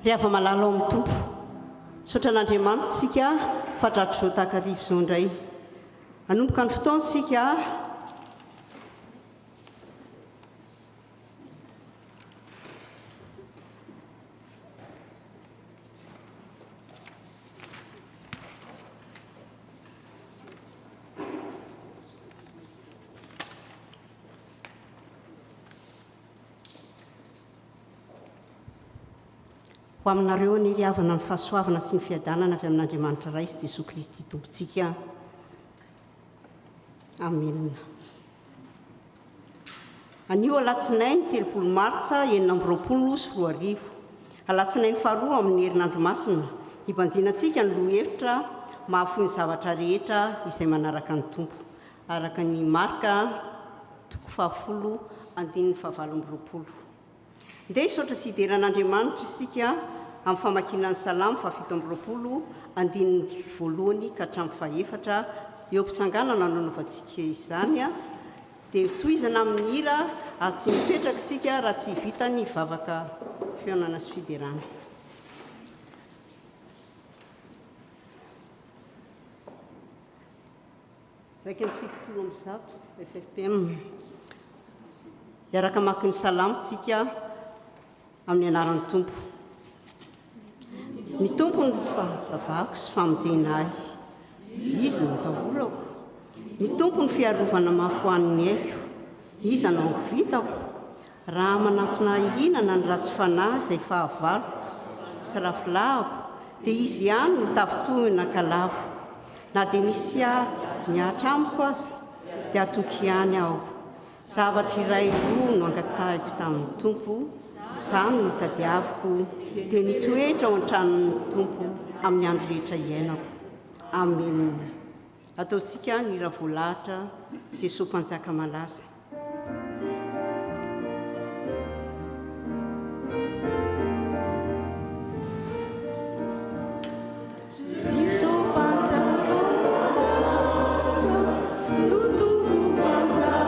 Ry hava-malala ao amin'ny Tompo, misaotra an'Andriamanitra isika fa tratr'izao takariva izao indray. Hanomboka ny fotoana isika. Ho aminareo anie ry havana ny fahasoavana sy ny fiadanana avy amin'Andriamanitra Ray sy Jesoa Kristy Tompontsika. Amena. Anio alatsinainy 30 martsa 2026, alatsinainy faharoa amin'ny herinandro masina, hibanjinantsika ny lohahevitra mahafoy ny zavatra rehetra izay manaraka ny Tompo, araka ny Marka toko fahafolo andininy fahavalo amby roapolo. Ndeha hisaotra sy hidera an'Andriamanitra isika amin'ny famakiana ny Salamo fahafito amby 20, andininy voalohany ka hatramin'ny fahefatra. Eo am-pitsanganana no anaovantsika izany, dia tohizana amin'ny hira ary tsy mipetraka isika raha tsy vita ny vavaka fihaonana sy fiderana. 171 ffpm. Hiaraka hamaky ny Salamo tsika amin'ny anaran'ny Tompo. Ny Tompo no fahazavako sy famonjena ahy. Izy no atahorako. Ny Tompo no fiarovana mafy ho an'ny aiko. Iza no hangovitako? Raha manantona ahy hihinana ny ratsy fanahy izay fahavaloko sy rafilahako, dia izy ihany no tafintohina ka lavo. Na dia misy ady mihatra amiko aza, dia hatoky ihany aho. Zavatra iray roa no angatahiko tamin'ny Tompo, izany no tadiaviko, dia ny hitoetra ao an-tranon'ny Tompo amin'ny andro rehetra iainako. Amena. Ataontsika ny hira voalahatra Jesoa Mpanjaka Malaza. Jesoa Mpanjaka Malaza no Tompo Mpanjakanay.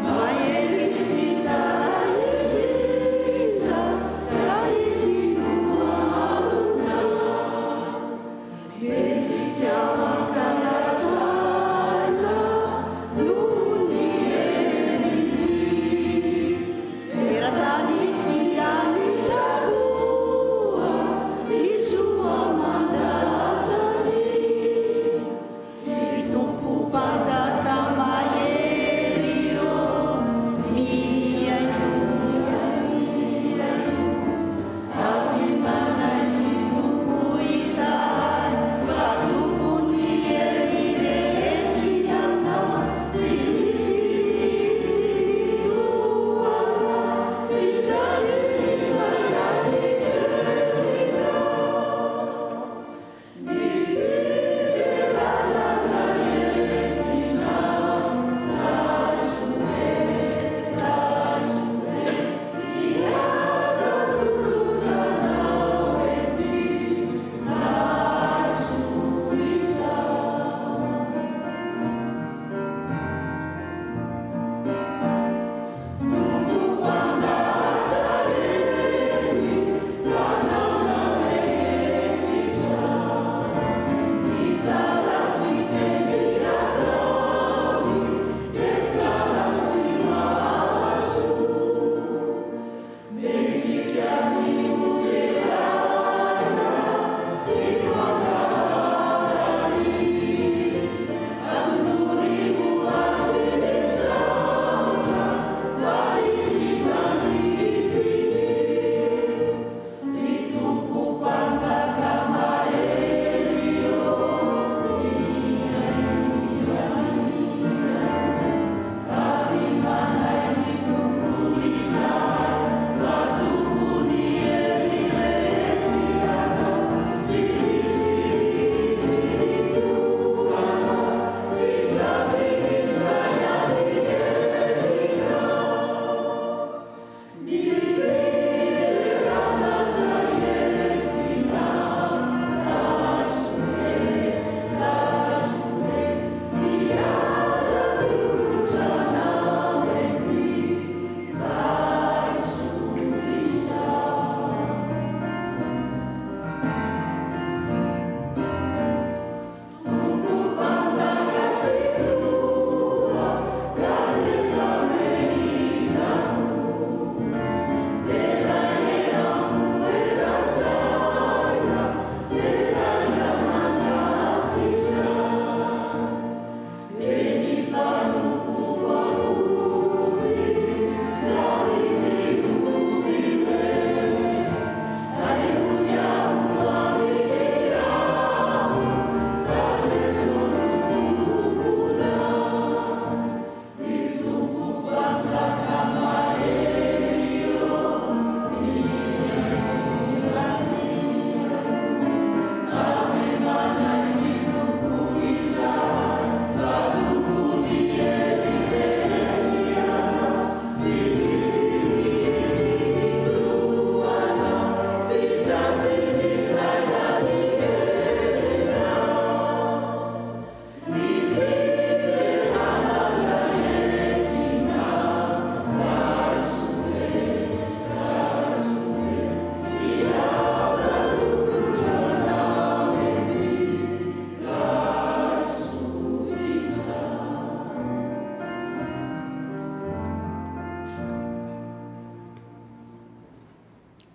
Mahery sy tsara indrindra ka Izy no antonay. Mendrika hankalazaina.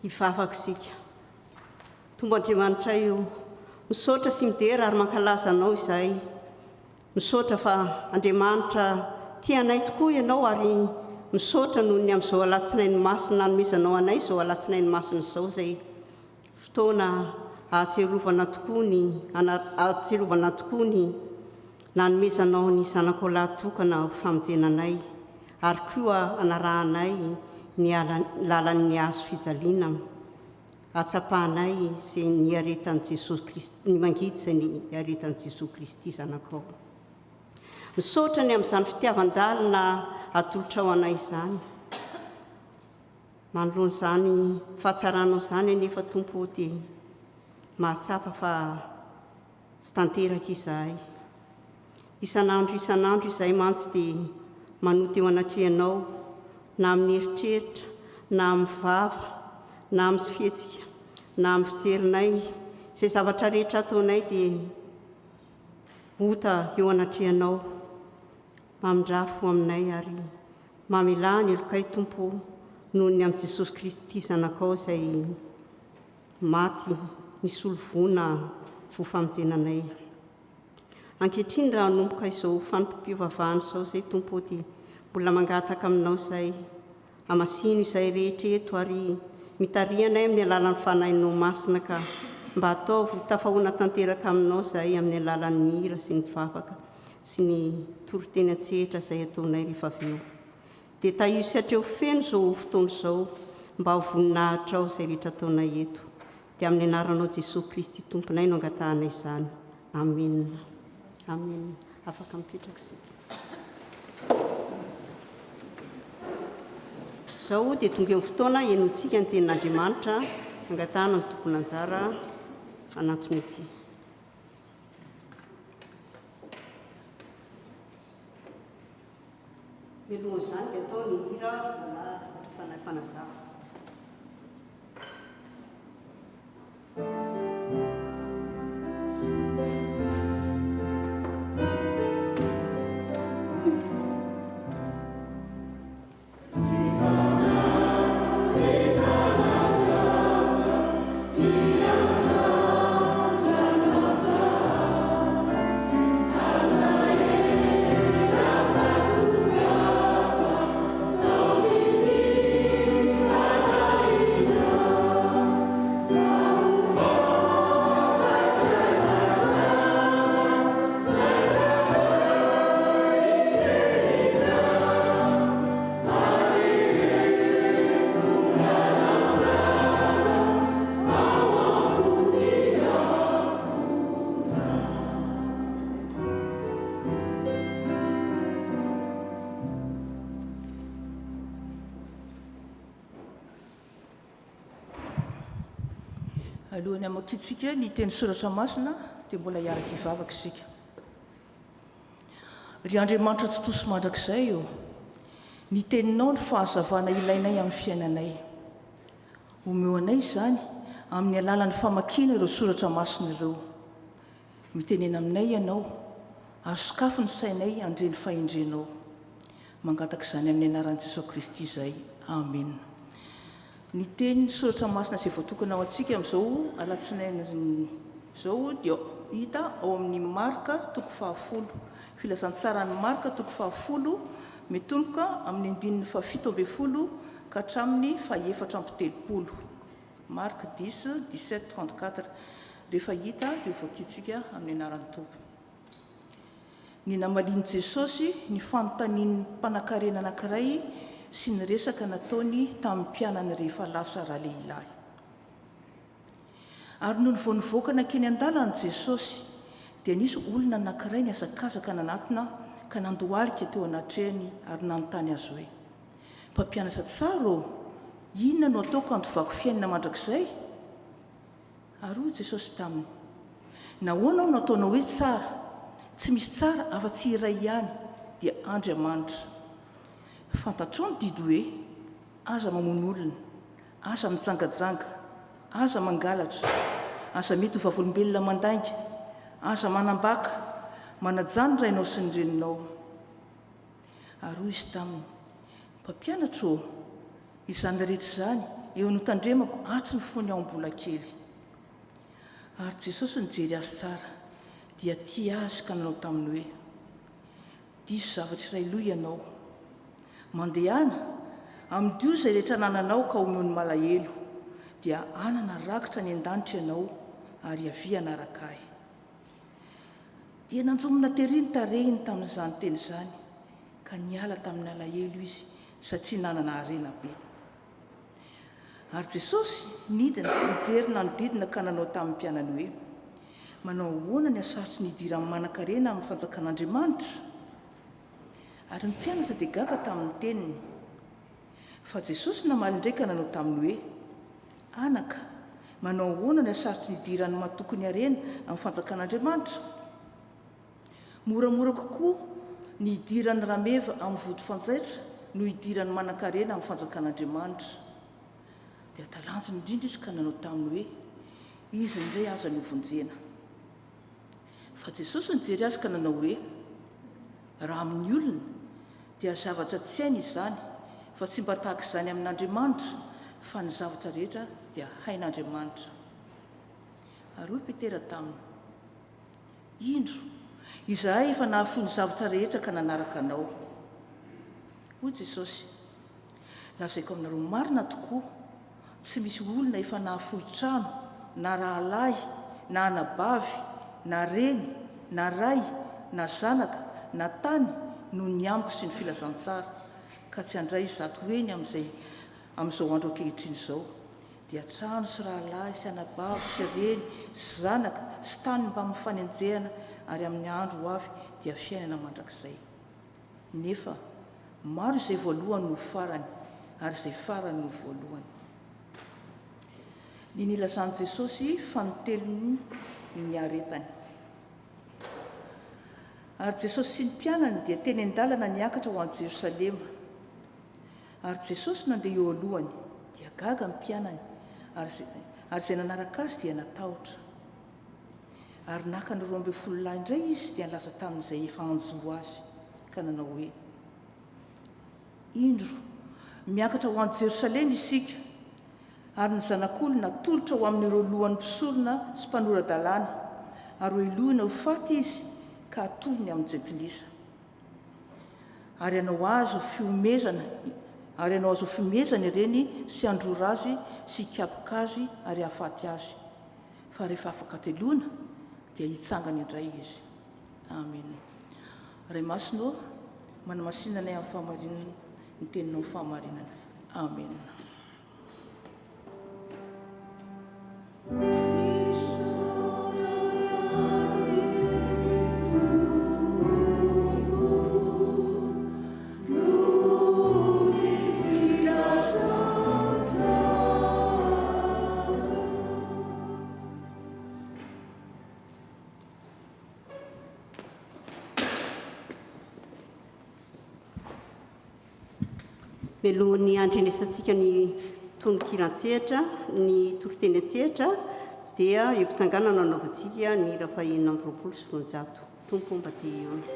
Hivavaka isika. Tompo Andriamanitray o, misaotra sy midera ary mankalaza Anao izahay. Misaotra fa Andriamanitra tia anay tokoa Ianao ary misaotra noho ny amin'izao Alatsinainy Masina nanomezanao anay izao Alatsinainy Masina izao izay fotoana ahatsiarovana tokoa ny ahatsiarovana tokoa ny nanomezanao ny Zanakao lahy tokana ho famonjena anay ary koa anarahanay ny lalan'ny hazo fijaliana ahatsapanay izay niaretan'i Jesoa Kristy, ny mangidy izay niaretan'i Jesoa Kristy Zanakao. Misaotra ny amin'izany fitiavan-dalina atolotrao anay izany. Manoloana izany fahatsaranao izany anefa Tompo ô dia mahatsapa fa tsy tanteraka izahay. Isan'andro isan'andro izahay mantsy dia manota eo anatrehanao, na amin'ny eritreritra, na amin'ny vava, na amin'ny fihetsika, na amin'ny fijerinay, izay zavatra rehetra ataonay dia ota eo anatrehanao. Mamindrà fo aminay ary mamelà ny helokay Tompo o, noho ny amin'i Jesosy Kristy Zanakao izay maty nisolo voina ho famonjena anay. Ankehitriny raha hanomboka izao fanompoam-pivavahana izao izay Tompo ô dia mbola mangataka aminao izay hamasino izay rehetra eto ary mitariha anay amin'ny alalan'ny Fanahinao Masina ka mba ataovy ho tafahoana tanteraka aminao izahay amin'ny alalan'ny hira sy ny vavaka sy ny toriteny an-tsehatra izay ataonay rehefa avy eo. Dia tahio sy atreho feno izao fotoana izao mba ho voninahitrao izay rehetra ataonay eto. Dia amin'ny anaranao Jesoa Kristy Tomponay no angatahana izany. Amena. Amena. Afaka mipetraka isika. Izao dia tonga eo amin'ny fotoana henointsika ny tenin'Andriamanitra, angatahana ny tompon'anjara hanantona ety. Mialohan'izany dia atao ny hira voalahatra Fanahy Mpanazava. Alohan'ny hamakiantsika ny teny soratra masina dia mbola hiaraka hivavaka isika. Ry Andriamanitra Tsitoha sy Mandrakizay ô, ny Teninao no fahazavana ilainay amin'ny fiainanay. Omeo anay izany amin'ny alalan'ny famakiana ireo soratra masina ireo. Mitenena aminay Ianao ary sokafy ny sainay handre ny fahendrenao. Mangataka izany amin'ny anaran'i Jesoa Kristy izahay. Amena. Ny teny soratra masina izay voatokana ho antsika amin'izao alatsinainy izao dia hita ao amin'ny Marka toko fahafolo. Filazantsaran'i Marka toko fahafolo mitomboka amin'ny andininy fahafito ambinifolo ka hatramin'ny fahefatra amby telopolo. Marc dix, 17, 34. Rehefa hita dia ho vakintsika amin'ny anaran'ny Tompo. Ny namalian'i Jesosy ny fanontanian'ny mpanankarena anankiray sy ny resaka nataony tamin'ny mpianany rehefa lasa ralehilahy. Ary nony vao nivoaka nankeny an-dalana Jesosy, dia nisy olona anankiray nihazakazaka nanatona ka nandohalika teo anatrehany ary nanontany Azy hoe, Mpampianatra tsara ô, inona no ataoko handovako fiainana mandrakizay? Ary hoy Jesosy taminy, Nahoana aho no ataonao hoe tsara? Tsy misy tsara afa-tsy iray ihany, dia Andriamanitra. Fantatrao ny didy hoe, Aza mamono olona, aza mijangajanga, aza mangalatra, aza mety ho vavolombelona mandainga, aza manambaka, manajà ny rainao sy ny reninao. Ary hoy izy taminy, Mpampianatra ô, izany rehetra izany. eo notandremako hatry ny fony aho mbola kely. Ary Jesosy nijery azy tsara, dia tia azy ka nanao taminy hoe, Diso zavatra iray loha ianao. Mandehana, amidio izay rehetra anananao ka omeo ny malahelo, dia hanana rakitra any an-danitra ianao, ary avia hanaraka Ahy. Dia nanjombona tery ny tarehiny tamin'izany teny izany, ka niala tamin'ny alahelo izy, satria nanana harena be. Ary Jesosy nidina, nijery nanodidina ka nanao tamin'ny mpianany hoe, Manao ahoana ny hasarotry ny hidiran'ny manan-karena amin'ny fanjakan'Andriamanitra? Ary ny mpianatra dia gaga tamin'ny teniny. Fa Jesosy namaly indray ka nanao taminy hoe, Anaka, manao ahoana ny hasarotry ny hidiran'ny matoky ny harena amin'ny fanjakan'Andriamanitra? Moramora kokoa ny hidiran'ny rameva amin'ny vody fanjaitra noho hidiran'ny manankarena amin'ny fanjakan'Andriamanitra. Dia talanjona indrindra izy ka nanao taminy hoe, Iza indray aza no hovonjena? Fa Jesosy nijery azy ka nanao hoe, Raha amin'ny olona, dia zavatra tsy hainy izany, fa tsy mba tahaka izany amin'Andriamanitra, fa ny zavatra rehetra dia hain'Andriamanitra. Ary hoy Petera taminy, Indro, izahay efa nahafoy ny zavatra rehetra ka nanaraka Anao. Hoy Jesosy, Lazaiko aminareo marina tokoa, tsy misy olona efa nahafoy trano, na rahalahy, na anabavy, na reny, na ray, na zanaka, na tany, noho ny amiko sy ny filazantsara, ka tsy handray izato heny amin'izay amin'izao andro ankehitriny izao, dia trano sy rahalahy sy anabavy sy reny sy zanaka sy tany mbamin'ny fanenjehana ary amin'ny andro ho avy dia fiainana mandrakizay. Nefa maro izay voalohany no ho farany ary izay farany no ho voalohany. Ny nilazan'i Jesosy fanintelony niaretany. Ary Jesosy sy ny mpianany dia teny an-dalana niakatra ho any Jerosalema. Ary Jesosy nandeha eo alohany, dia gaga ny mpianany, ary ary izay nanaraka Azy dia natahotra. Ary naka ny 12 lahy indray Izy dia nilaza taminy izay efa hanjo Azy, ka nanao hoe, Indro, miakatra ho any Jerosalema isika, ary ny Zanak'olona hatolotra ho amin'ireo lohan'ny mpisorona sy mpanora-dalàna, ary hohelohina ho faty Izy ka hatolony amin'ny Jentilisa. Ary hanao azy ho fihomezana, ary hanao azy ho fihomezana ireny sy handrora azy sy hikapoka azy ary hahafaty azy. Fa rehefa afaka hateloana, dia hitsangana indray izy. Amena. Ray Masina ô, manamasina anay amin'ny fahamarinana, ny teninao fahamarinana. Amena. Mialohan'ny handrenesantsika ny tononkira an-tsehatra, ny toriteny an-tsehatra, dia eo am-pitsanganana no hanaovantsika ny hira faha 226. Tompo ô mba te hihaona.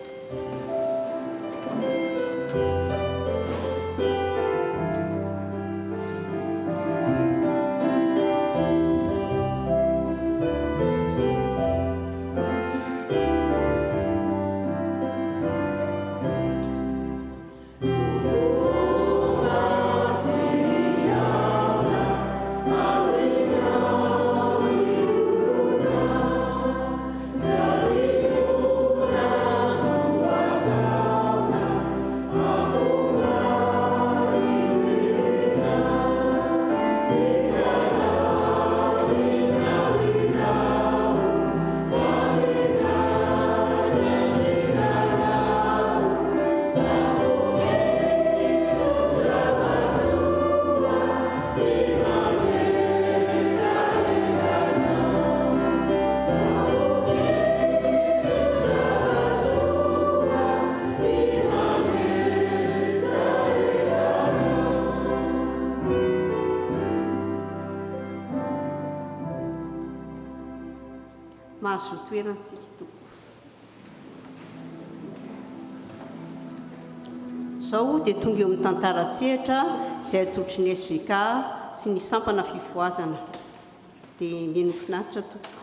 Mahazoa toerana tsika tompoko. Izao dia tonga eo amin'ny tantara an-tsehatra izay atolotry ny SVK sy ny sampana fifohazana. Dia mino finaritra tompoko.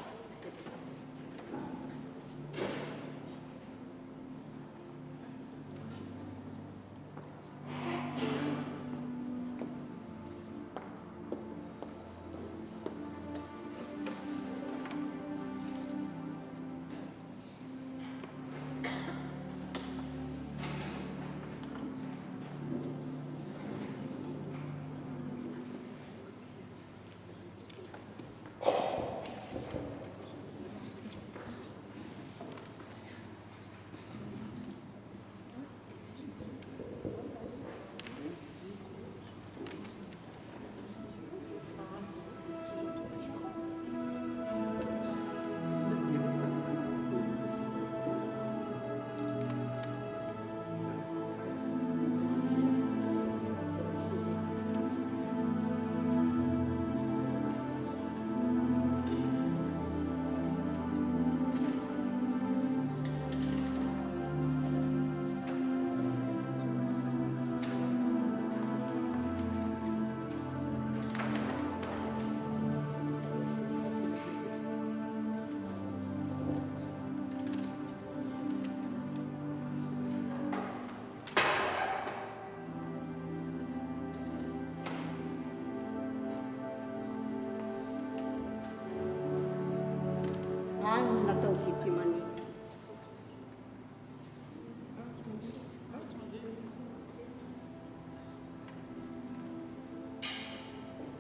Any no natao Getsemane.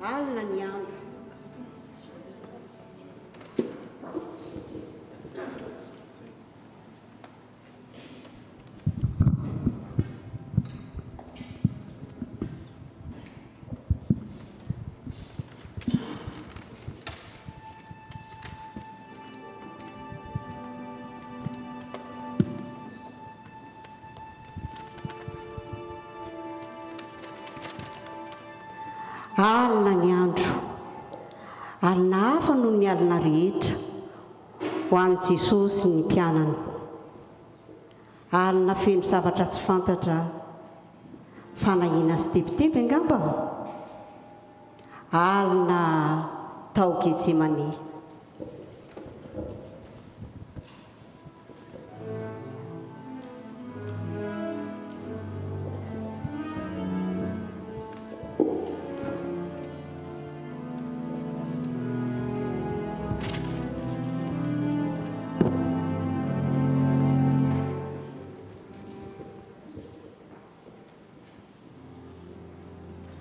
Alina ny andro. Alina ny andro. Alina hafa noho ny alina rehetra ho an'i Jesosy sy ny mpianany. Alina feno zavatra tsy fantatra, fanahiana sy tebiteby angamba? Alina tao Getsemane.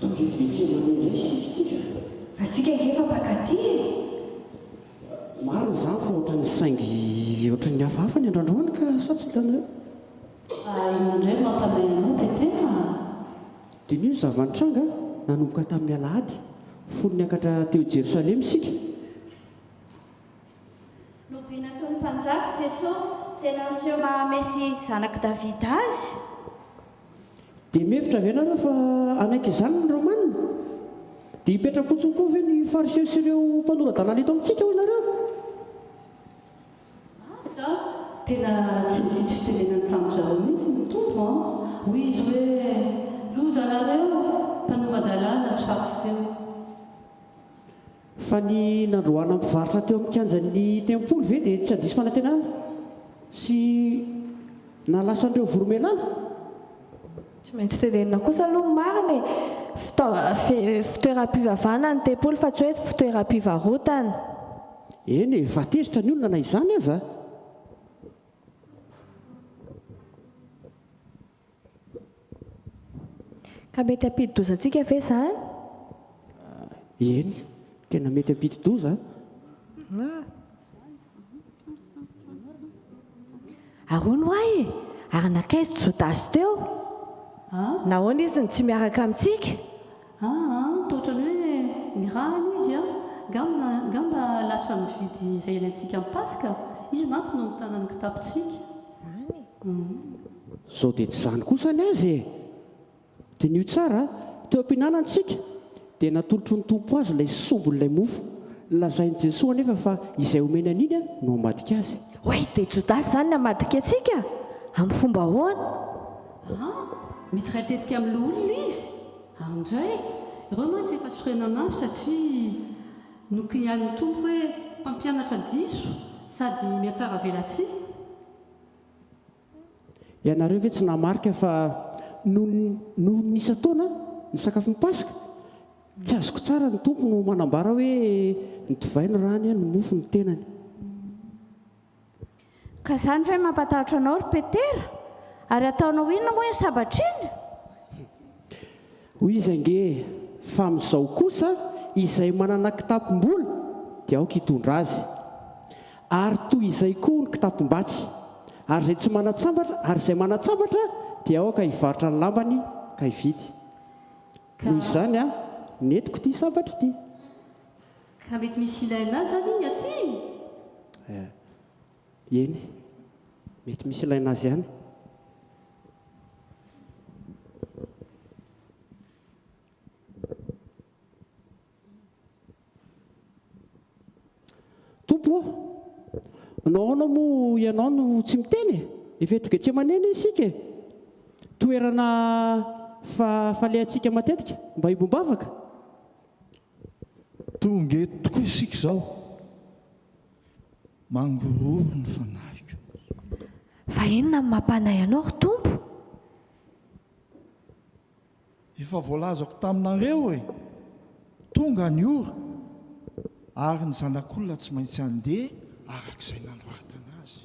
Tonga eto Getsemane indray isika ity ka. Fa isika ange efa mpankaty e! Marina izany fa ohatran'ny saingy ohatran'ny hafahafa ny andro androany ka sa tsy hitanareo? Fa inona indray no mampanahy anao Petera a? Diniho ny zava-nitranga nanomboka tamin'ny alahady, fony niakatra teo Jerosalema isika. Nobina toy ny mpanjaka Jesoa, tena niseho maha Mesia zanak'i Davida Azy. Dia mihevitra ve ianareo fa hanaiky izany ny Romana? Dia hipetra-potsiny koa ve ny Fariseo sy ireo mpanora-dalàna eto amintsika, hoy ianareo? Asa, tena tsy nitsitsy fitenenana tamin-dry zareo mihitsy ny Tompo an! Hoy Izy hoe, Lozanareo, mpanora-dalàna sy Fariseo! Fa ny nandroahana mpivarotra teo amin'ny kianjan'ny tempoly ve dia tsy handiso fanantenana sy nahalasa an'ireo voromailala? Tsy maintsy tenenina kosa aloha ny marina e! Fitoeram-pivavahana ny tempoly fa tsy hoe fitoeram-pivarotana. Eny e, fa tezitra ny olona na izany aza. Ka mety hampidi-doza antsika ve izany? Eny, tena mety hampidi-doza. Ary hono hoa e! Ary nankaiza Jodasy teo? Nahoana izy no tsy miaraka amintsika? Aa, toa ohatran'ny hoe nirahana izy an! Ngamba, ngamba lasa nividy izay ilaintsika amin'ny Paska? Izy mantsy no mitana ny kitapontsika. Izany e! Zao dia tsy izany kosa ny azy e! Diniho tsara, teo am-pihinanana isika dia natolotry ny Tompo azy ilay sombin'ilay mofo. Lazain'i Jesoa anefa fa izay omeny an'iny no hamadika azy. Oay, dia Jodasy izany namadika antsika? Amin'ny fomba ahoana? An! Mety iray tetika amin'ny loholona izy? Ary indray? Ireo mantsy efa sorena mafy satria nokinialin'ny Tompo hoe mpampianatra diso sady mihatsara velatsihy. Ianareo ve tsy nahamarika fa noho noho ny isan-taona ny sakafon'ny Paska, tsy azoko tsara ny Tompo no manambara hoe ny divay no rany, ny mofo no tenany. Ka izany ve mampatahotra anao ry Petera? Ary ataonao inona moa iny sabatra iny? Hoy izy ange e, fa amin'izao kosa izay manana kitapom-bola dia aoka hitondra azy. Ary toy izay koa ny kitapom-batsy. Ary izay tsy manan-tsambatra, ary izay manan-tsambatra dia aoka hivarotra ny lambany ka hividy. Ka. Noho izany aho, nentiko ity sabatra ity. Ka mety misy ilaina azy zany iny aty? Eh, eny, mety misy ilaina azy ihany. Tompo ô, nahoana moa ianao no tsy miteny e? Efa eto Getsemane anie isika e! Toerana fa falehantsika matetika mba hiombom-bavaka. Tonga eto tokoa isika izao. Mangorohoro ny fanahiko. Fa inona no mampanahy anao, ry Tompo? Efa voalazako taminareo e! Tonga ny ora, ary ny Zanak'olona tsy maintsy handeha araka izay nanoratana azy.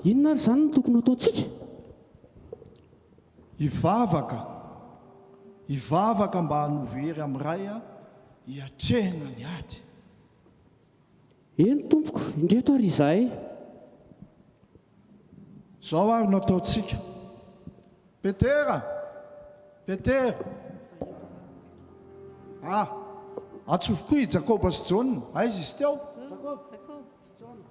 Inona ary izany no tokony ho ataontsika? Hivavaka, hivavaka mba hanovo hery amin'ny Ray hiatrehina ny ady. Eny tompoko, indreto ary izahay. Izao ary no ataontsika. Petera! Petera! Ah! Antsovo koa i Jakoba sy Jaona. Aiza izy teo? Jakoba sy Jaona.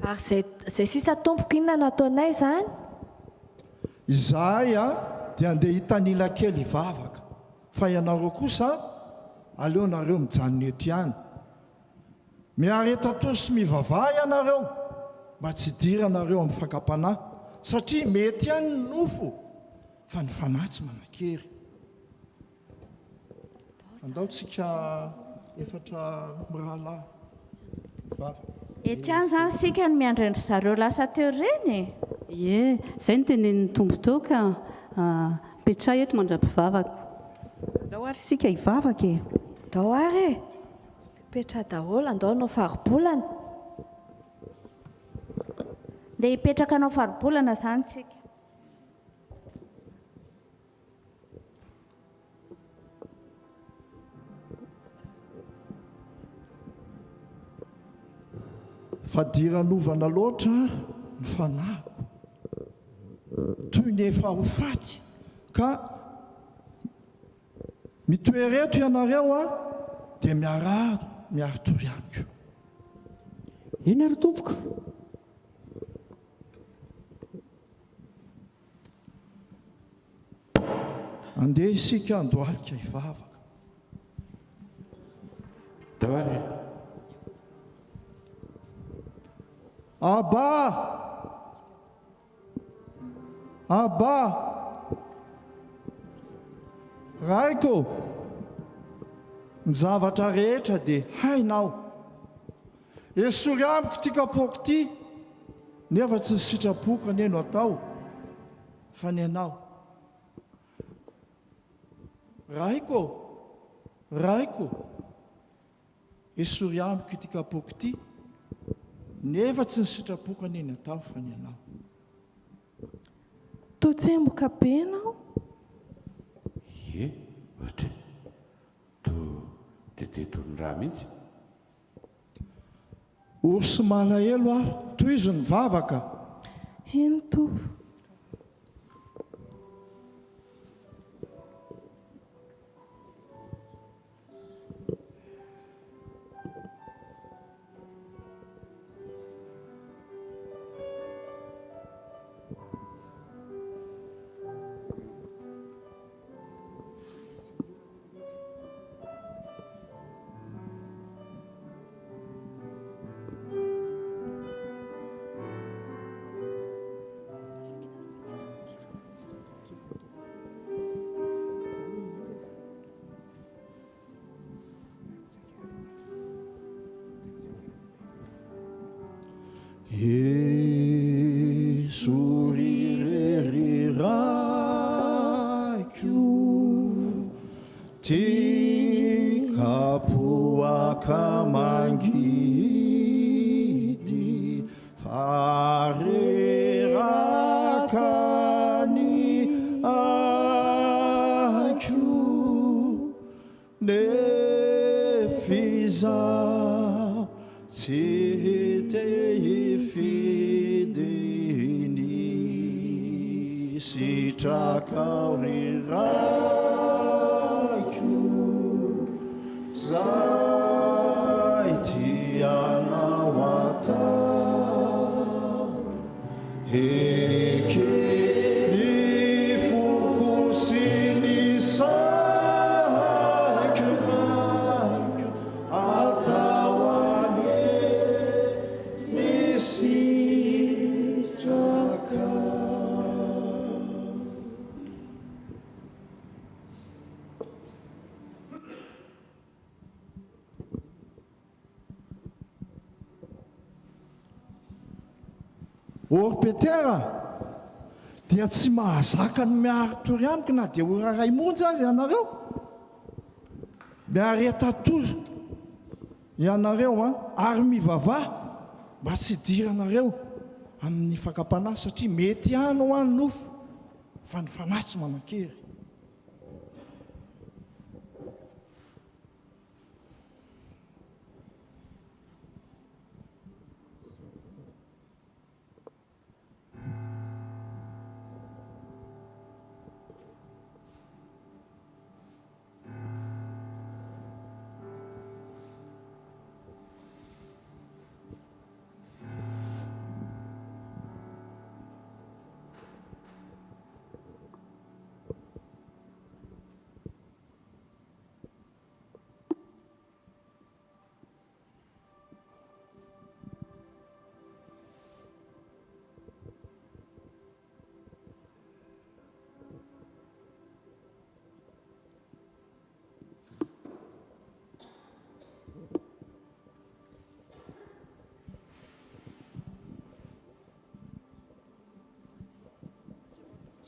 Ary izay, izay sisa tompoko inona no ataonay izany? Izahay dia andeha hitanila kely hivavaka, fa ianareo kosa aleo nareo mijanona eto ihany. Miareta tory sy mivavaha ianareo mba tsy hidiranareo amin'ny fakam-panahy, satria mety ihany ny nofo fa ny fanahy tsy manan-kery. Andao tsika efatra mirahalahy hivavaka. Eto ihany izany isika no miandry an-dry zareo lasa teo ireny e! Ie, izay no tenenin'ny Tompo teo ka. Petraho eto mandra-pivavako. Andao ary isika hivavaka e! Andao ary e! Petraho daholo, andao hanao faribolana. Ndeha hipetraka hanao faribolana izany tsika. Fadiranovana loatra ny fanahiko, toy ny efa ho faty, ka mitoera eto ianareo dia miaraha miari-tory amiko. Eny ary tompoko. Andeha isika handohalika hivavaka. Tao ary e. Abba! Abba! Raiko! Ny zavatra rehetra dia hainao. Esory amiko ity kapoaka ity, nefa tsy ny sitrapoko anie no atao, fa ny anao. Raiko ô, Raiko ô, esory amiko ity kapoaka ity, nefa tsy ny sitrapoko anie no atao, fa ny anao. Toa tsemboka be ianao? Ie, ohatra e. Toa teteton'ny ra mihitsy. Ory sy malahelo aho, tohizo ny vavaka. Eny Tompo. Esory irery Raiko Ty kapoaka mangidy Fa reraka ny aiko Nefa izaho tsy te hifidy ny sitrakao ry Raiko Zay tianao atao Eken'ny foko sy ny saiko Raiko atao anie ny sitrakao. Ô ry Petera, dia tsy mahazaka ny miari-tory amiko na dia ora iray monja aza ianareo? Miareta tory ianareo an, ary mivavaha mba tsy hidiranareo amin'ny fakam-panahy, satria mety ihany hoa ny nofo, fa ny fanahy tsy manan-kery.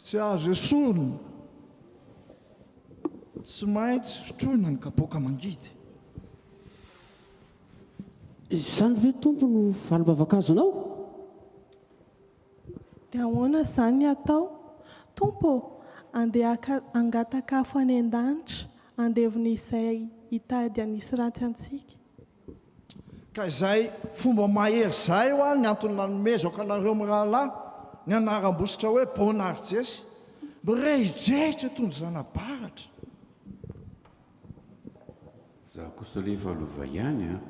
Tsy azo esorina, tsy maintsy sotroina ny kapoaka mangidy. Izany ve Tompo no valim-bavaka azonao? Dia ahoana izany ny atao? Tompo ô, andeha haka hangataka afo any an-danitra, handevona izay hitady hanisy ratsy antsika. Ka izay fomba mahery izay hoa ny antony nanomezako anareo mirahalahy ny anaram-bositra hoe Bonarjesy, mirehidrehitra toy ny zana-baratra. Izaho kosa aloha efa lova ihany an!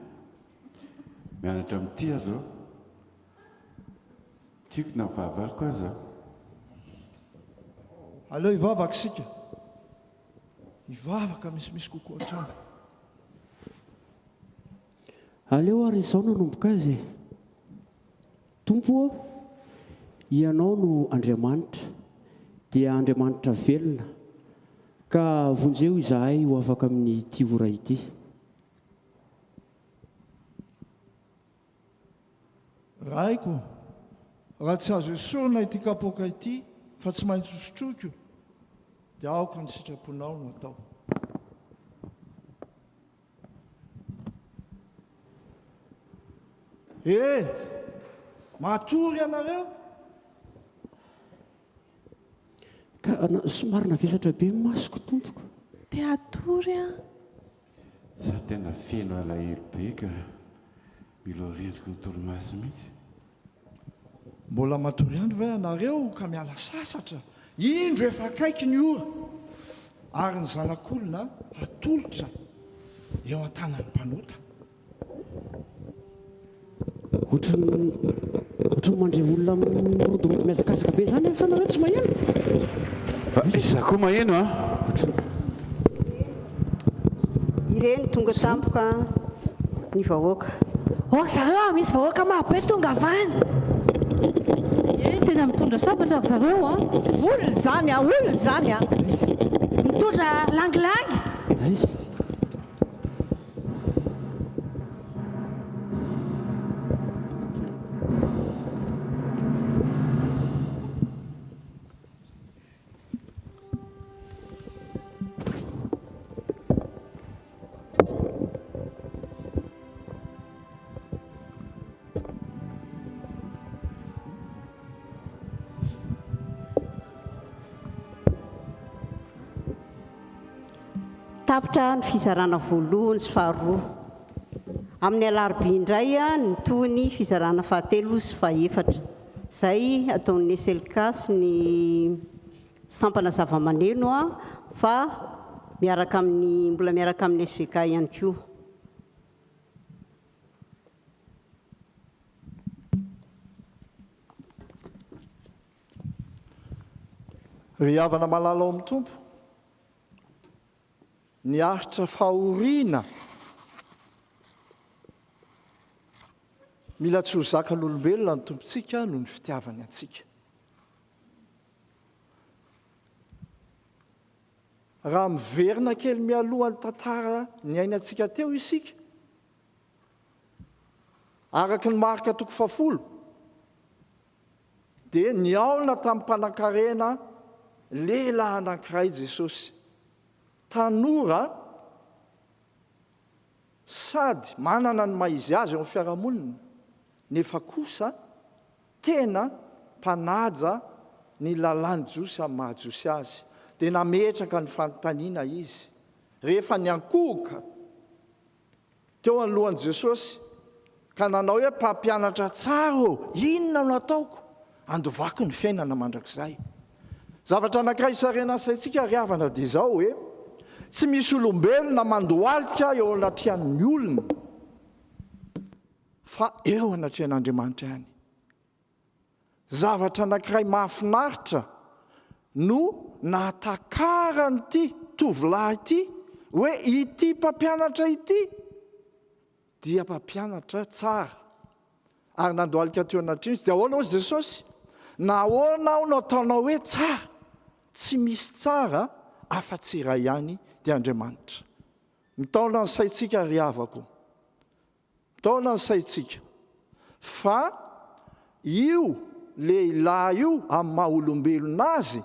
Mianatra mitia aho izao. Tiako na ny fahavaloko aza. Aleo hivavaka isika. Hivavaka misimisy kokoa hatrany. Aleo ary izao nanomboka azy e. Tompo ô, Ianao no Andriamanitra, dia Andriamanitra velona, ka vonjeo izahay ho afaka amin'ity ora ity. Raiko, raha tsy azo esorina ity kapoaka ity fa tsy maintsy hosotroiko, dia aoka ny sitraponao no atao. E! Matory ianareo? Ka somary navesatra be ny masoko, tompoko. Te hatory aho. Za tena feno alahelo be ka mila ho rendriko ny torimaso mihitsy. Mbola matory ihany ve ianareo ka miala sasatra? Indro efa akaiky ny ora, ary ny Zanak'olona hatolotra eo an-tanan'ny mpanota. Ohatran'ny ohatran'ny mandre olona mirodorodo mihazakazaka be izany anefa nareo tsy maheno? Fa izaho koa maheno an! Ireny tonga tampoka ny vahoaka. Oh ry zareo a! Misy vahoaka maro be tonga avy any. Ye, tena mitondra sabatra ry zareo a! Olona izany a! Olona izany a! Mitondra langilangy. Aiza? Tapitra ny fizarana voalohany sy faharoa. Amin'ny alarobia indray ny tohiny fizarana fahatelo sy fahefatra, izay ataon'ny SLK sy ny sampana zavamaneno fa miaraka amin'ny mbola miaraka amin'ny SVK ihany koa. Ry havana malala ao amin'ny Tompo, niaritra fahoriana mila tsy ho zakan'olombelona ny Tompontsika noho ny fitiavany antsika. Raha miverina kely mialoha ny tantara niainantsika teo isika, araka ny Marka toko fahafolo, Dia nihaona tamin'ny mpanankarena lehilahy anankiray Jesosy, tanora sady manana ny maha izy azy eo amin'ny fiarahamonina, nefa kosa tena mpanaja ny lalàn'ny Jiosy amin'ny maha Jiosy azy. Dia nametraka ny fanontaniana izy, rehefa niankohoka Teo anoloan'i Jesosy, ka nanao hoe, Mpampianatra tsara ô, inona no ataoko handovako ny fiainana mandrakizay? Zavatra anankiray isarihana ny saintsika ry havana dia izao hoe, tsy misy olombelona mandohalika eo anatrehan'ny olona, fa eo anatrehan'Andriamanitra ihany. Zavatra anankiray mahafinaritra no nahatakaran'ity tovolahy ity hoe ity mpampianatra ity dia mpampianatra tsara. Ary nandohalika teo anatrehany izy. Dia ahoana hozy Jesosy? Nahoana aho no ataonao hoe tsara? Tsy misy tsara afa-tsy iray ihany, dia Andriamanitra. Mitaona ny saintsika ry havako. Taona ny saintsika fa io lehilahy io amin'ny maha olombelona azy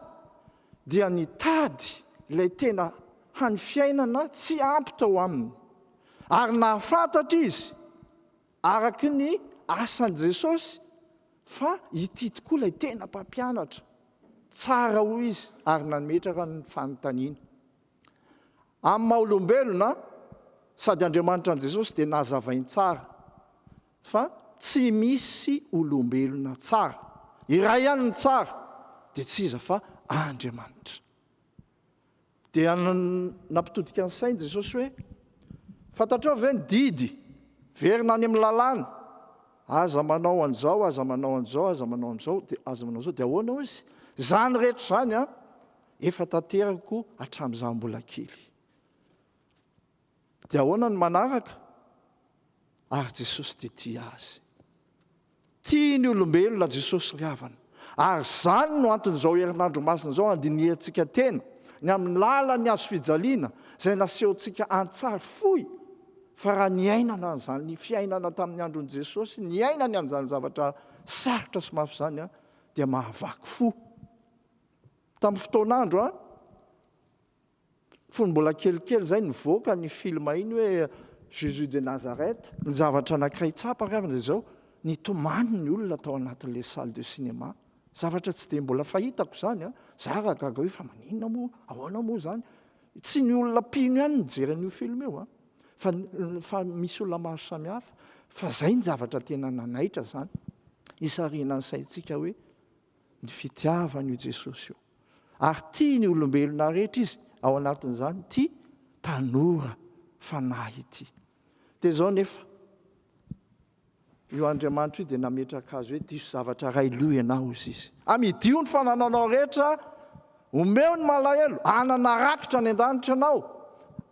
dia nitady ilay tena hany fiainana tsy ampy tao aminy ary nahafantatra izy araky ny asan'i Jesosy fa ity tokoa ilay tena mpampianatra tsara hoy izy ary nametraka ny fanontaniana. Amin'ny maha olombelona sady Andriamanitra an'i Jesosy dia nazavainy tsara fa tsy misy olombelona tsara. Iray ihany ny tsara dia tsy iza fa Andriamanitra. Dia nampitodika ny sainy Jesosy hoe, Fantatrao ve ny didy? Verina any amin'ny lalàna. Aza manao an'izao, aza manao an'izao, aza manao an'izao, dia aza manao an'izao. Dia ahoana hoy izy? Izany rehetra izany an, Efa tanterako hatramin'izaho mbola kely. Dia ahoana ny manaraka? Ary Jesosy dia tia azy. Tia ny olombelona Jesosy ry havana. Ary izany no anton'izao herinandro masina izao handinihantsika tena ny amin'ny lalan'ny hazo fijaliana izay nasehontsika an-tsary fohy fa raha niainana an'izany fiainana tamin'ny andron'i Jesosy, niainany an'izany zavatra sarotra sy mafy izany dia mahavaky fo. Tamin'ny fotoan'andro an, fony mbola kelikely izay nivoaka ny film iny hoe Jésus de Nazareth, ny zavatra anankiray tsapa ry havana dia izao, nitomany ny olona tao anatin'ilay salle de cinéma, zavatra tsy dia mbola fahitako izany an, za raha gaga hoe fa maninona moa, ahoana moa izany, tsy ny olona mpino ihany nijery an'io film io an, fa fa misy olona maro samihafa, fa izay ny zavatra tena nanaitra izany, hisarihina ny saintsika hoe ny fitiavany io Jesosy io. Ary tia ny olombelona rehetra Izy, ao anatin'izany ity tanora fanahy ity. Dia izao nefa, io Andriamanitra io dia nametraka azy hoe diso zavatra iray loha ianao, hoy Izy. Amidio ny fanananao rehetra, omeo ny malahelo, hanana rakitra any an-danitra ianao,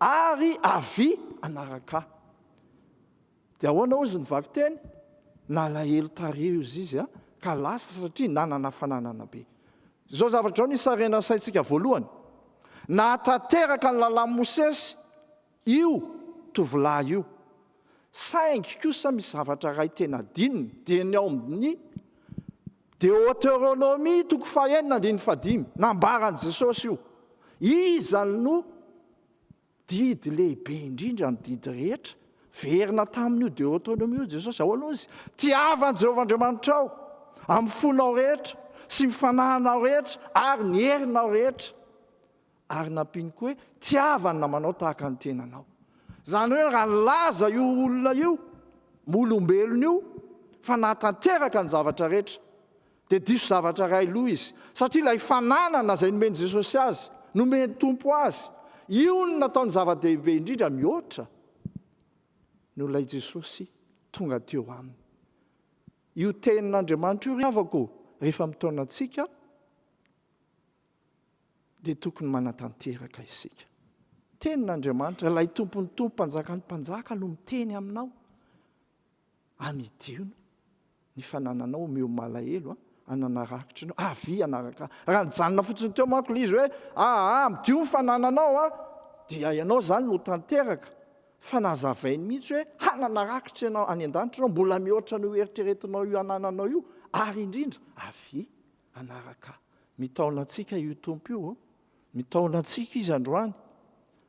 ary avia hanaraka Ahy. Dia ahoana hozy ny vakiteny? Nalahelo tarehy hozy izy ka lasa satria nanana fananana be. Izao zavatra izao no hisarihana ny saintsika voalohany. Nahatanteraka ny lalàn'i Mosesy io tovolahy io. Saingy kosa misy zavatra iray tena adinony, dia ny ao amin'ny Deoteronomia toko fahenina andininy fahadimy. Nambaran'i Jesosy io. Iza no Didy lehibe indrindra ny didy rehetra. Verina tamin'io Deoteronomia io Jesosy. Ahoana hozy? Tiava an'i Jehovah Andriamanitrao amin'ny fonao rehetra sy ny fanahinao rehetra ary ny herinao rehetra. Ary nampiany koa hoe, Tiava ny namanao tahaka ny tenanao. Izany hoe raha nilaza io olona io, olombelona io, fa nahatanteraka ny zavatra rehetra, dia diso zavatra iray loha izy. Satria ilay fananana izay nomen'i Jesosy azy, nomen'ny Tompo azy, io no nataony zava-dehibe indrindra mihoatra noho ilay Jesosy tonga teo aminy. Io tenin'Andriamanitra io ry havako, rehefa mitaona antsika, dia tokony manatanteraka isika. Tenin'Andriamanitra, ilay Tompon'ny tompo, Mpanjakan'ny mpanjaka no miteny aminao. Amidio ny fanananao, omeo malahelo, hanana rakitra ianao, avia hanaraka ahy. Raha nijanona fotsiny teo manko ilay izy hoe, aa, amidio ny fanananao, dia ianao izany no tanteraka. Fa nazavainy mihitsy hoe hanana rakitra ianao any an-danitra ianao, mbola mihoatra an'io eritreretinao io anananao io, ary indrindra, avia hanaraka ahy. Mitaona antsika io Tompo io, mitaona antsika Izy androany.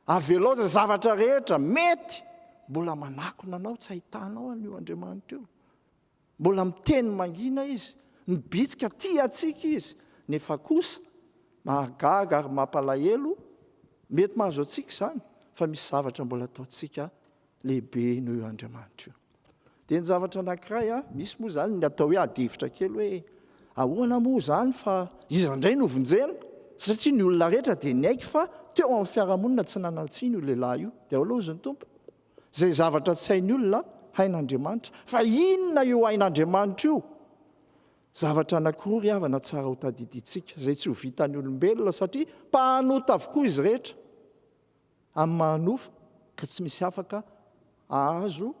Avelao izay zavatra rehetra mety mbola manakona anao tsy ahitanao an'io Andriamanitra io. Mbola miteny mangina Izy, mibitsika tia antsika Izy, nefa kosa mahagaga ary mampalahelo, mety mahazo antsika izany, fa misy zavatra mbola ataontsika lehibe noho io Andriamanitra io. Dia ny zavatra anankiray, misy moa izany ny atao hoe ady hevitra kely hoe ahoana moa izany fa iza indray no vonjena? Satria ny olona rehetra dia niaiky fa teo amin'ny fiarahamonina tsy nanan-tsiny io lehilahy io. Dia ahoana hozy ny Tompo? Izay zavatra tsy hain'ny olona, hain'Andriamanitra. Fa inona io hain'Andriamanitra io? Zavatra anankiroa ry havana tsara ho tadidintsika, izay tsy ho vitan'ny olombelona satria mpanota avokoa izy rehetra. Amin'ny maha nofo ka tsy misy afaka hahazo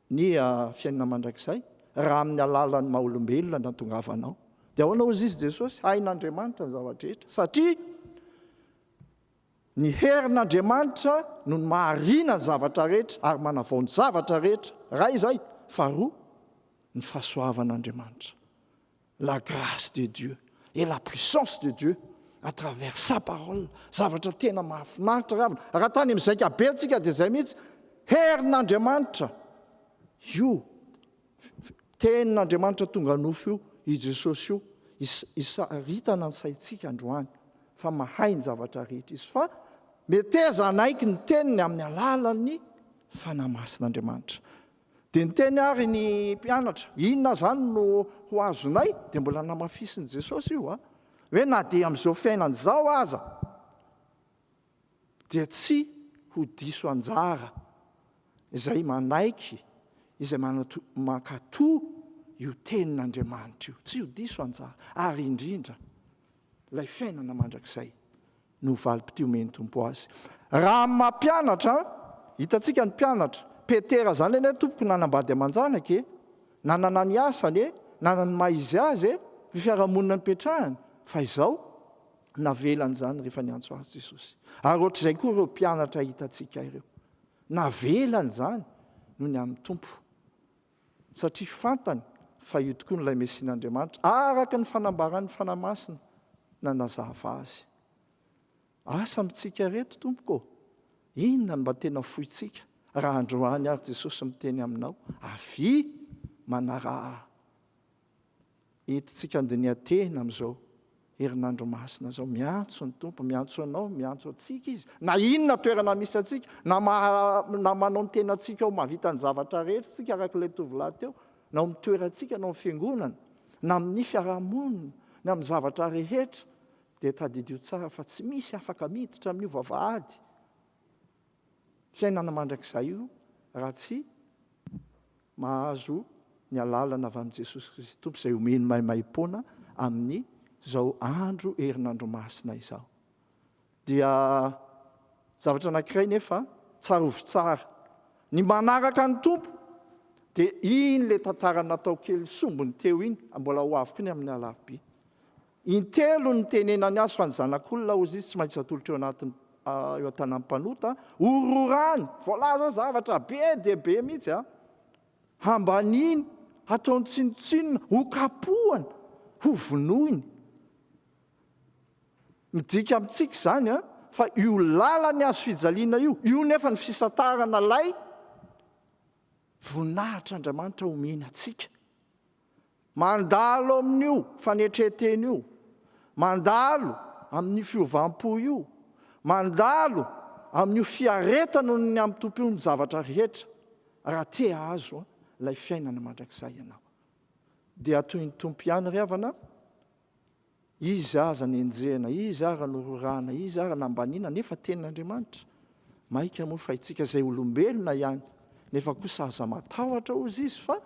ny fiainana mandrakizay raha amin'ny alalan'ny maha olombelona no hatongavanao. Dia ahoana hozy izy Jesosy? Hain'Andriamanitra ny zava-drehetra satria ny herin'Andriamanitra no mahariana ny zavatra rehetra ary manavao ny zavatra rehetra. Iray izay. Faharoa, ny fahasoavan'Andriamanitra. La grâce de Dieu et la puissance de Dieu à travers sa parole. Zavatra tena mahafinaritra ry havana. Raha tany amin'ny zaikabe tsika dia izay mihitsy. Herin'Andriamanitra io tenin'Andriamanitra tonga nofo io, i Jesosy io. Isaritana ny saintsika androany fa mahay ny zavatra rehetra izy. Fa meteza hanaiky ny teniny amin'ny alalan'ny Fanahy Masin'Andriamanitra. Dia niteny àry ny mpianatra, Inona izany no ho azonay? Dia mbola namafisin'i Jesosy io, hoe na dia amin'izao fiainana izao aza, dia tsy ho diso anjara izay manaiky, izay mankatò io tenin'Andriamanitra io. Tsy ho diso anjara, ary indrindra ilay fiainana mandrakizay. no valim-pitia omen'ny Tompo azy. Raha amin'ny maha mpianatra, hitantsika ny mpianatra, Petera izany anie tompoko nanambady aman-janaka e, nanana ny asany e, nanana ny maha izy azy e, ny fiarahamonina nipetrahany, fa izao, navelany izany rehefa niantso azy Jesosy. Ary ohatr'izay koa ireo mpianatra hitantsika ireo. Navelany izany noho ny amin'ny Tompo. Satria fantany fa io tokoa no ilay Mesian'Andriamanitra, araka ny fanambaran'ny Fanahy Masina nanazava azy. Asa amintsika ireto, tompoko ô! Inona no mba tena fointsika raha androany ary Jesosy miteny aminao, Avia, manaraha Ahy. Entintsika handinihan-tena amin'izao herinandro masina izao. Miantso ny Tompo, miantso anao, miantso antsika Izy. Na inona toerana misy antsika, na maha, na manao ny tenantsika ho mahavita ny zavatra rehetra isika araka ilay tovolahy teo, na ao amin'ny toerantsika, na ao amin'ny fiangonana, na amin'ny fiarahamonina, na amin'ny zavatra rehetra, dia tadidio tsara fa tsy misy afaka miditra amin'io vavahady fiainana mandrakizay io raha tsy Mahazo ny alalana avy amin'i Jesosy Kristy Tompo izay omeny maimaimpoana amin'izao andro herinandro masina izao. Dia zavatra anankiray nefa tsarovy tsara, ny manaraka ny Tompo dia iny ilay tantara natao kely sombiny teo iny, mbola ho avy koa ny amin'ny alarobia. Intelo no nitenenany azy fa ny Zanak'olona, hozy izy, tsy maintsy atolotra eo anatin'ny eo an-tanan'ny mpanota, hororany, voalaza zavatra be dia be mihitsy a, hambaniany, hataony tsinontsinona, hokapohany, hovonoiny. Midika amintsika izany a, fa io lalan'ny hazo fijaliana io, io nefa ny fisantarana ilay voninahitr'Andriamanitra omeny antsika. Mandalo amin'io fanetren-tena io, mandalo amin'io fiovam-po io, Mandalo amin'io fiaretana noho ny amin'ny Tompo io ny zavatra rehetra raha te hahazo ilay fiainana mandrakizay ianao. Dia toy ny Tompo ihany ry havana, Izy aza nenjehina, Izy ara nororana, Izy ara nambaniana nefa tenin'Andriamanitra. Maika moa fa itsika izay olombelona ihany nefa kosa aza matahotra hozy Izy fa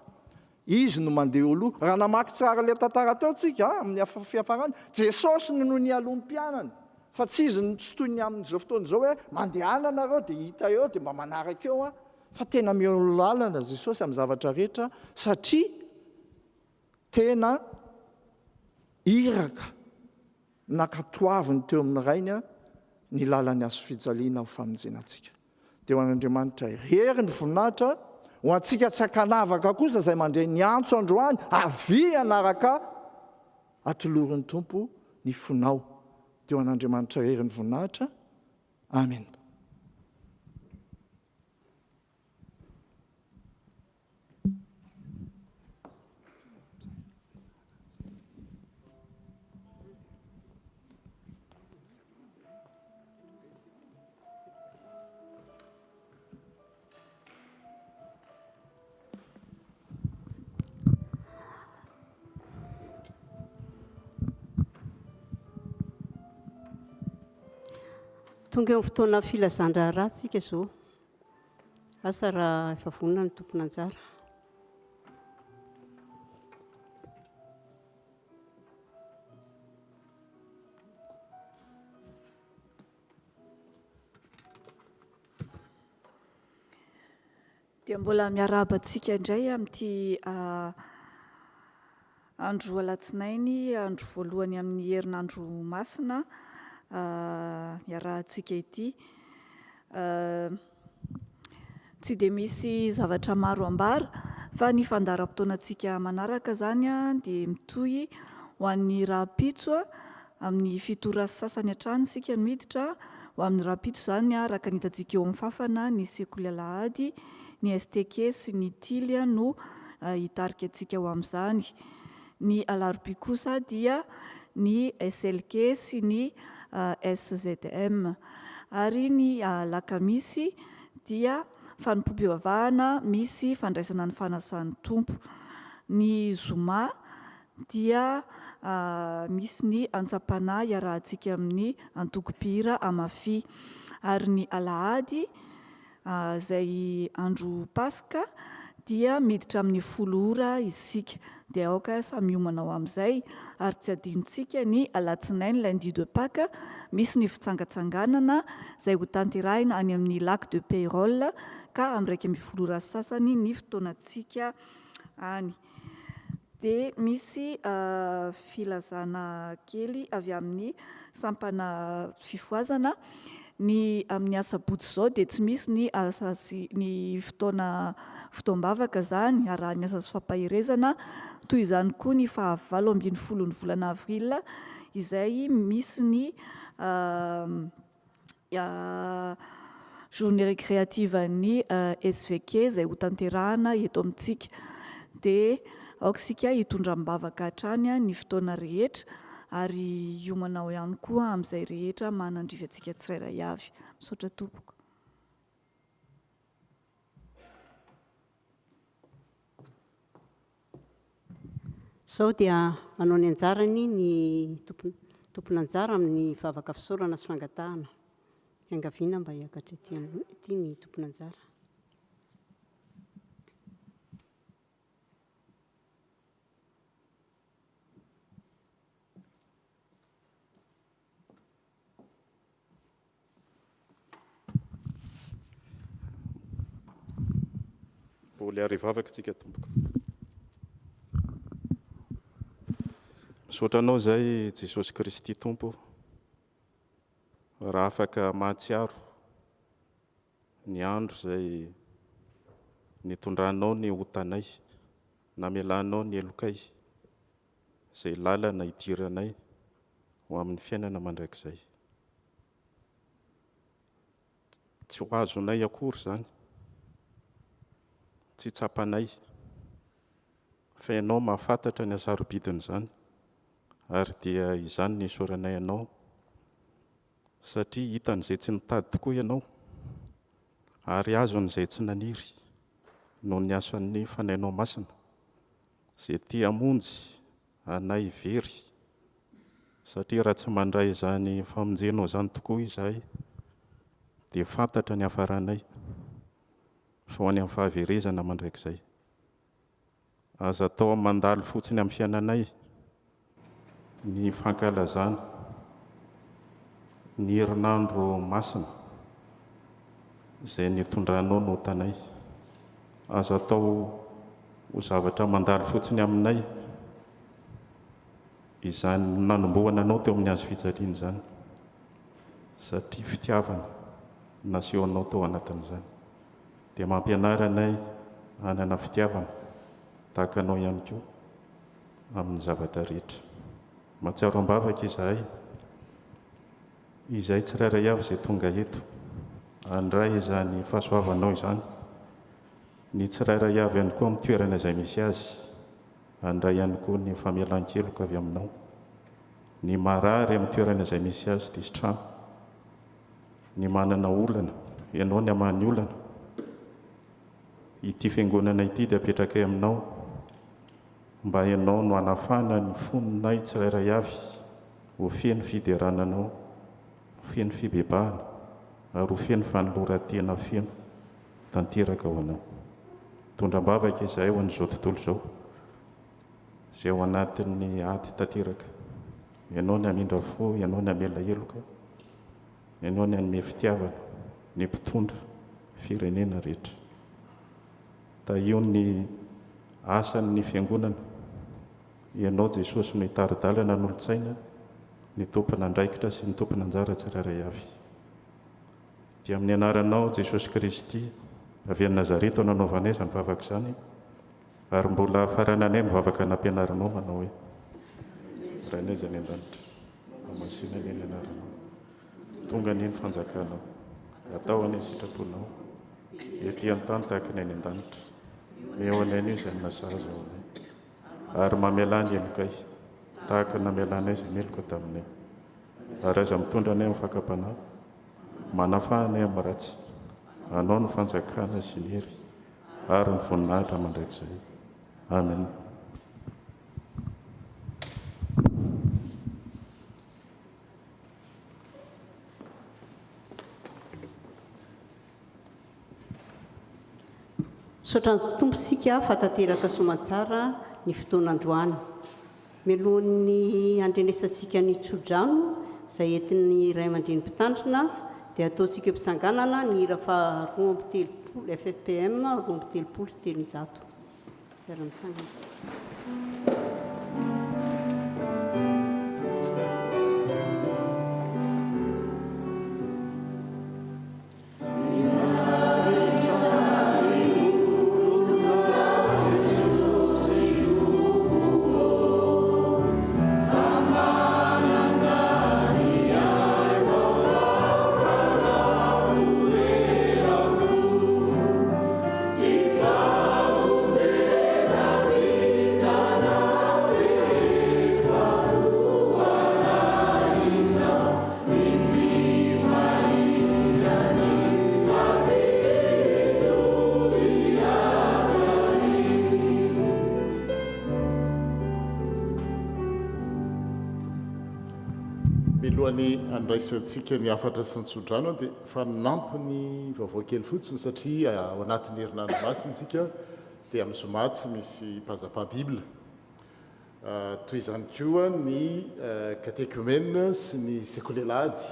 Izy no mandeha eo aloha. Raha namaky tsara ilay tantara teo tsika amin'ny fiafarany, Jesosy no nialoha ny mpianany fa tsy Izy no tsy toy ny amin'izao fotoana izao hoe mandehana nareo dia hita eo dia mba manaraka eo an! Fa tena mialoha lalana Jesosy amin'ny zavatra rehetra satria tena iraka nankatoaviny teo amin'ny Rainy ny lalan'ny hazofijaliana ho famonjena antsika. Dia ho an'Andriamanitra irery ny voninahitra, ho antsika tsy ankanavaka kosa izay mandre ny antso androany, avia hanaraka ahy, atolory ny Tompo ny fonao. Dia ho an'Andriamanitra irery ny voninahitra. Amena. Tonga eo amin'ny fotoana filazan-draharaha tsika izao. Asa raha efa vonona ny tompon'anjara. Dia mbola miarahaba antsika indray amin'ity andro alatsinainy, andro voalohany amin'ny herinandro masina iarahantsika ity. Tsy dia misy zavatra maro ambara fa ny fandaharam-potoanantsika manaraka izany dia mitohy ho an'ny rahampitso Amin'ny fito ora sy sasany hatrany isika no hiditra ho amin'ny rahampitso izany araka ny hitantsika eo amin'ny fafana ny sekoly alahady, ny STK sy ny Tily no hitarika antsika ho amin'izany. Ny alarobia kosa dia ny SLK sy ny SZM. Ary ny alakamisy dia fanompoam-pivavahana misy fandraisana ny fanasan'ny Tompo. Ny zoma dia misy ny antsam-panahy iarahantsika amin'ny antoko mpihira Amafi. Ary ny alahady, izay andro Paska, dia miditra amin'ny folo ora isika. Dia aoka samy hiomana ho amin'izay. Ary tsy adinontsika ny alatsinainy, lundi de Pâques, misy ny fitsangatsanganana izay hotanterahina any amin'ny Lac de Peyrol, ka amin'ny 11 ora sy sasany ny fotoanantsika any. Dia misy filazana kely avy amin'ny sampana fifohazana, ny amin'ny asabotsy izao dia tsy misy ny asa sy ny fotoana fotoam-bavaka izany, arahin'ny asa sy fampaherezana, toy izany koa ny faha 18 ny volana avril izay misy ny Journée récréative an'ny SVK izay hotanterahana eto amintsika. Dia aoka isika hitondra am-bavaka hatrany ny fotoana rehetra ary hiomana ao ihany koa amin'izay rehetra manandrify antsika tsirairay avy. Misaotra tompoko. Izao dia manao ny anjarany ny tompon'anjara amin'ny vavaka fisaorana sy fangatahana. Iangaviana mba hiakatra ety aloha ety ny tompon'anjara. Mbola hivavaka tsika tompoko. Misaotra anao izay Jesosy Kristy Tompo raha afaka mahatsiaro ny andro izay nitondranao ny otanay, namelanao ny helokay, izay lalana hidiranay ho amin'ny fiainana mandrakizay. Tsy ho azonay akory izany, tsy tsapanay, fa Ianao mahafantatra ny hasarobidin'izany, ary dia izany no isaoranay Anao. Satria hitan'izay tsy nitady tokoa ianao, ary azon'izay tsy naniry, noho ny asan'ny Fanahinao Masina, izay te hamonjy anay very, satria raha tsy mandray izany famonjenao izany tokoa izahay, dia fantatra ny hafaranay, fa ho any amin'ny fahaverezana mandrakizay. Aza atao mandalo fotsiny amin'ny fiainanay ny fankalazana ny herinandro masina izay nitondranao ny otanay. Aza atao ho zavatra mandalo fotsiny aminay izany nanombohana anao teo amin'ny hazo fijaliana izany satria fitiavana nasehonao tao anatin'izany. Dia mampianara anay hanana fitiavana tahaka anao ihany koa amin'ny zavatra rehetra. Mahatsiaro am-bavaka izahay, izay tsirairay avy izay tonga eto handray izany fahasoavanao izany, ny tsirairay avy ihany koa amin'ny toerana izay misy azy, handray ihany koa ny famelan-keloka avy aminao. Ny marary amin'ny toerana izay misy azy dia sitrano. Ny manana olana, ianao ny hamaha ny olana. Ity fiangonana ity dia apetrakay aminao mba ianao no hanafana ny fonay tsirairay avy ho feno fiderana anao, ho feno fibebahana ary ho feno fanoloran-tena feno tanteraka ho anao. Mitondra am-bavaka izahay ho an'izao tontolo izao izay ao anatin'ny ady tanteraka. Ianao ny hamindra fo, ianao ny hamela heloka. Ianao ny hanome fitiavana ny mpitondra firenena rehetra. Tahio ny asan ny fiangonana. Ianao Jesosy no hitari-dalana ny olon-tsaina, ny tompon'andraikitra sy ny tompon'anjara tsirairay avy. Dia amin'ny anaranao Jesosy Kristy avy any Nazareta no anaovanay izany vavaka izany. Ary mbola farananay mivavaka nampianarinao manao hoe, Rainay izay any an-danitra, hamasina anie ny anaranao. Tonga anie ny fanjakanao. Atao anie ny sitraponao, ety an-tany tahaka ny any an-danitra. Omeo anay anio izay hanina sahaza ho anay. Ary mamelà ny helokay, tahaka ny namelanay izay meloka taminay. Ary aza mitondra anay amin'ny fakam-panahy, manafaha anay amin'ny ratsy. Anao ny fanjakana sy ny hery. Ary ny voninahitra mandrakizay. Amen. Misaotra ny Tompo isika fa tanteraka soamantsara ny fotoana androany. Mialohan'ny handrenesantsika ny tsodrano izay entin'ny Ray aman-dreny mpitandrina dia ataontsika eo am-pitsanganana ny hira faha 32, ffpm 332. Miara-mitsangana isika. Milohan'ny handraisantsika ny hafatra sy ny tsodrano dia fanampiny vaovao kely fotsiny satria ao anatin'ny herinandro masina isika dia amin'ny zoma tsy misy pas à pas bible. Toy izany koa ny katekomena sy ny sekoly alahady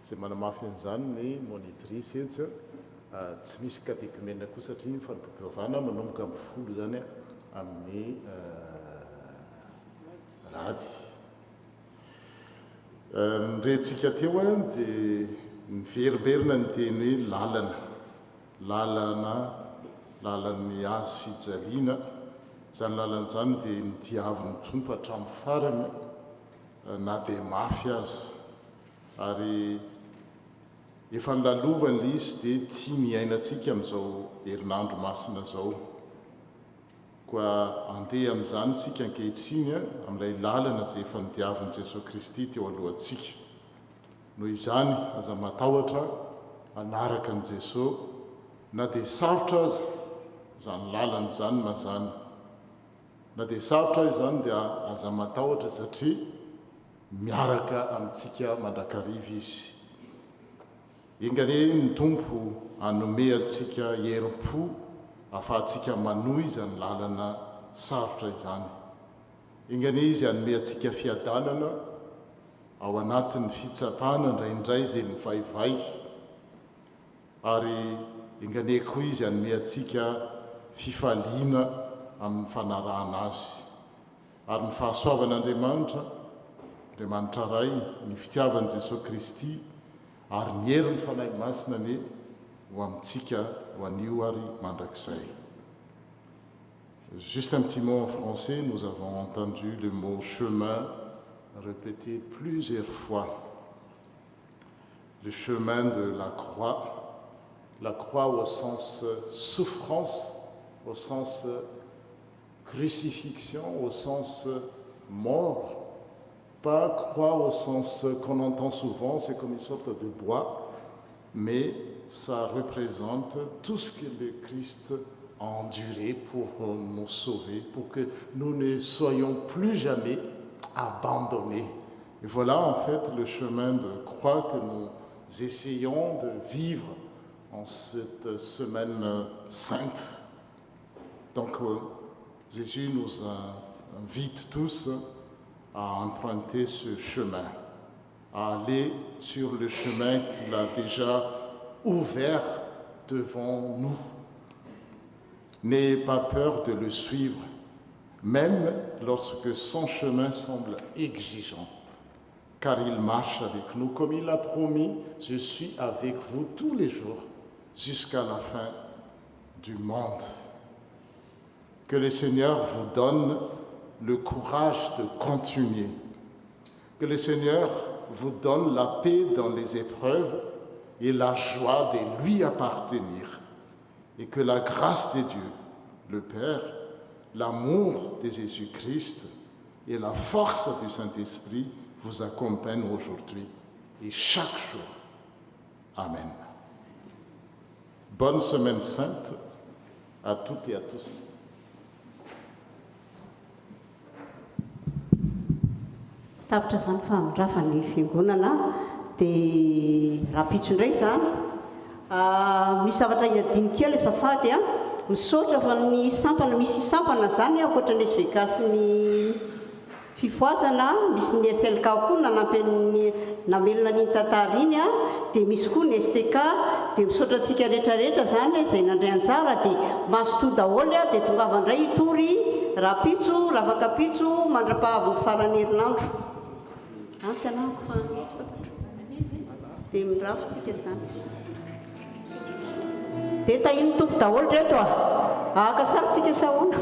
izay manamafy an'izany ny monitrice etsy. Tsy misy katekomena koa satria ny fanompoam-pivavahana manomboka amin'ny folo izany amin'ny alahady. Ny rentsika teo dia miverimberina ny teny hoe lalana. Lalana, lalan'ny hazo fijaliana. Izany lalana izany dia nodiavin'ny Tompo hatramin'ny farany na dia mafy aza. Ary efa nolalovany ilay izy dia tiany hiainantsika amin'izao herinandro masina izao. Koa andeha amin'izany isika ankehitriny amin'ilay lalana izay efa nodiavin'i Jesoa Kristy teo alohantsika. Noho izany, aza matahotra hanaraka an'i Jesoa na dia sarotra aza izany lalana izany mazàna. Na dia sarotra aza izany dia aza matahotra satria miaraka amintsika mandrakariva Izy. Enga anie ny Tompo hanome antsika herim-po ahafahantsika manohy izany lalana sarotra izany. Enga anie Izy hanome antsika fiadanana ao anatin'ny fitsapana indraindray izay mivaivay, ary enga anie koa Izy hanome antsika fifaliana amin'ny fanarahana Azy. Ary ny fahasoavan'Andriamanitra, Andriamanitra Ray, ny fitiavan'i Jesoa Kristy, ary ny herin'ny Fanahy Masina anie ho amintsika ho anio ary mandrakizay. Juste un petit mot en français, nous avons entendu le mot chemin répété plusieurs fois. Le chemin de la croix, la croix au sens souffrance, au sens crucifixion, au sens mort, pas croix au sens qu'on entend souvent, c'est comme une sorte de bois, mais ça représente tout ce que le Christ a enduré pour nous sauver, pour que nous ne soyons plus jamais abandonnés. Et voilà en fait le chemin de croix que nous essayons de vivre en cette semaine sainte. Donc Jésus nous invite tous à emprunter ce chemin, à aller sur le chemin qu'il a déjà ouvert devant nous. N'ayez pas peur de le suivre, même lorsque son chemin semble exigeant, car il marche avec nous comme il l'a promis, je suis avec vous tous les jours jusqu'à la fin du monde. Que le Seigneur vous donne le courage de continuer. Que le Seigneur vous donne la paix dans les épreuves et la joie de lui appartenir. Et que la grâce de Dieu, le Père, l'amour de Jésus-Christ et la force du Saint-Esprit vous accompagnent aujourd'hui et chaque jour. Amen. Bonne semaine sainte à toutes et à tous. Tapitra izany fa midrafa ny fiangonana dia rahampitso indray izany. Misy zavatra hiadino kely azafady a. Misaotra fa ny sampana, misy sampana izany ankoatra ny SVK sy ny Fifohazana, misy ny SLK koa nanampy an'ny namelona an'iny tantara iny a, dia misy koa ny STK, dia misaotra antsika rehetra rehetra zany izay nandray anjara dia mazotoa daholo a, dia tongava indray hitory rahampitso, rafakapitso, mandrapahavin'ny faran'ny herinandro. Antsy anahako fa tsy fantatro. Dia mirafy tsika zany. Dia tahin'ny Tompo daholo reto a! Haka sary tsika sa ahoana?